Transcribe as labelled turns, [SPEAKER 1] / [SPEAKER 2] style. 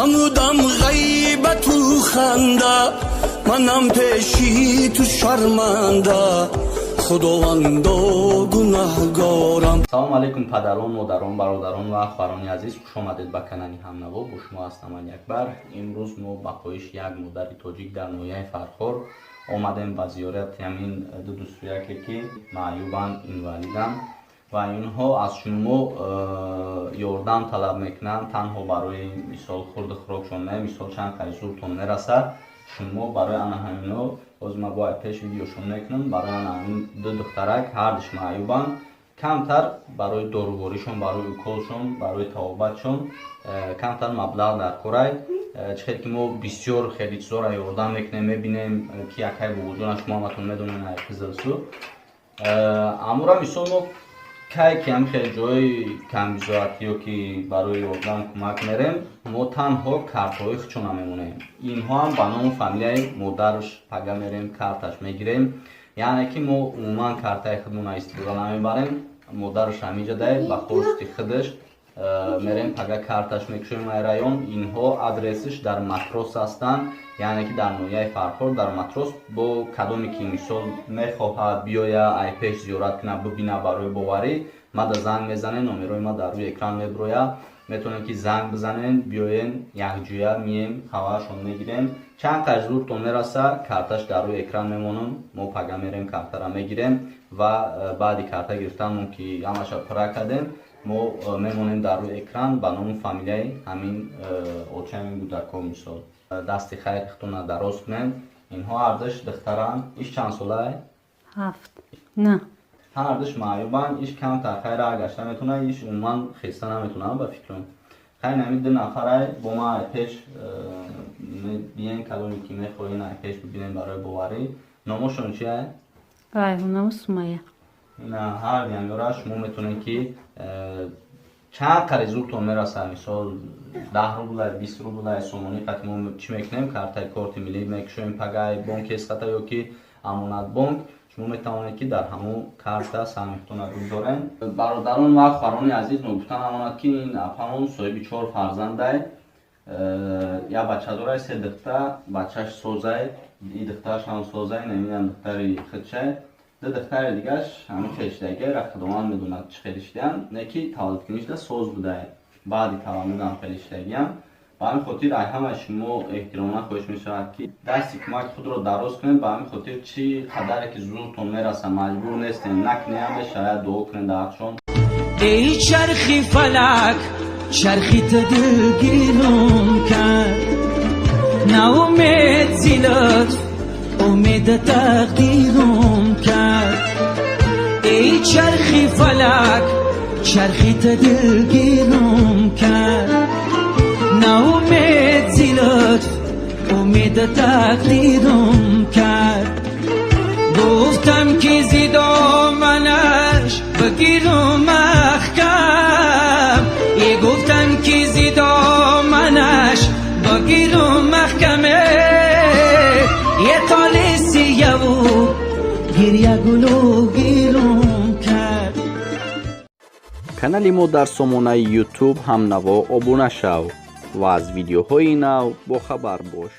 [SPEAKER 1] Намудам ғайбату ханда, манам пеши ту шарманда, Худовандо, гунаҳгорам.
[SPEAKER 2] Салому алайкум, падарон, модарон, бародарон ва хоҳарони азиз! Хуш омадед ба канали Ҳамнаво. Бо шумо ҳастам Алиакбар. Имрӯз мо ба хоҳиши як модари тоҷик дар ноҳияи Фархор омадем ба зиёрати ҳамин ду дӯстуяке, ки маъюбанд, инвалиданд, ва инҳо аз шумо ёрдам талаб мекунанд. Танҳо барои мисол хурду хӯрокшон не, мисол чанд қади зуртон мерасад, шумо барои ана ҳамино. Ҳозир ман бояд пеш видеошон мекунам. Барои ана ҳамин ду духтарак, ҳардуш маъюбанд, камтар барои доруворишон, барои уколшон, барои табобатшон камтар маблағ дар корай. Чӣ хел ки мо бисёр хеле чизоро ёрдам мекунем, мебинем, ки якай бобоҷона, шумо ҳаматон медонем, Қизилсу амура. Мисол, мо кай ки ҳам хеле ҷои камбизоат ё ки барои ёрдам, кӯмак мерем, мо танҳо картҳои худшона мемонем. Инҳо ҳам ба ному фамилияи модараш. Пага мерем, карташ мегирем, яъне ки мо умуман картаи худмона истифода намебарем. Модараш ҳаминҷа дай, ба хости худаш мерем, пага карташ мекушоем ай район. Инҳо адресиш дар Матрос ҳастанд, яъне ки дар ноҳияи Фархор, дар Матрос. Бо кадоме ки мисол мехоҳад биёя, ай пеш зиёрат кунад, бибина, барои боварӣ мада занг мезанен. Номерои ма дар рӯи экран мебирояд, метавонем ки занг бизанен, биёен, якҷоя мием, хабарашон мегирем. Чанд қадр зуртон мераса, карташ дар рӯи экран мемонам. Мо пага мерем, картара мегирем ва баъди карта гирифтанмон, ки ҳамаша пурра кардем, мо мемонем дар рӯи экран ба ному фамилияи ҳамин очаи кӯдакҳо. Мисол, дасти хайр худтона дароз кунем. Инҳо ҳардуш духтаранд. Иш чанд солае?
[SPEAKER 3] 7, на.
[SPEAKER 2] Ҳардуш маъюбанд. Иш камтар хайр гашта метавонад, иш умуман хеста наметавонад, ба фикрам. Хайр, ҳамин ду нафарай бо ма ай пеш биен. Кадоме ки мехоҳен, ай пеш бибинем барои боварӣ. Номошон чия?
[SPEAKER 3] Райҳонаву Сумая.
[SPEAKER 2] Ина ҳар янёра шумо метавонед ки чанд қари зуртон мерасад, мисол 10 рубла, 20 рубла, сомонӣ қати мо чӣ мекунем, картаи корти миллӣ мекушоем пагай бонки Эсхата ё ки Амонатбонк. Шумо метавонед ки дар ҳамон карта саҳми худтона бигзорем. Бародарон ва хоҳарони азиз, ногуфта намонад, ки ин апамон соҳиби чор фарзандай. Як бача дорай, се духта. Бачаш созай, и духтараш ҳам созай, наминам, духтари худшай. Ду духтари дигаш ҳамин хелшидагӣ ра, Худованд медонад, чӣ хел шидаям, не ки таваллудкунишда соз будай, баъди таваллудам хеле шидагиам. Ба ҳамин хотир ай ҳамаи шумо эҳтиромона хоҳиш мешавад, ки дасти кӯмаки худро дароз кунед. Ба ҳамин хотир чӣ қадаре ки зуртон мераса, маҷбур нестем, накунем, мешавад, дуо кунед дар ҳақшон.
[SPEAKER 4] Эй чархи фалак, чархи та дилгирум кард, на умед зи лутф, умеда тақдирум кард. Эй чархи фалак, чархи та дилгирум кард, на умед зи лутф, умеда тақдирум кард. Гуфтам ки зи доманаш бигирум маҳкам, е гуфтам ки зи доманаш бигирум маҳкаме, е толи сияву гиря гулу гирум кард.
[SPEAKER 2] Канали мо дар сомонаи Ютуб «Ҳамнаво» обуна шав ва аз видеоҳои нав бохабар бош.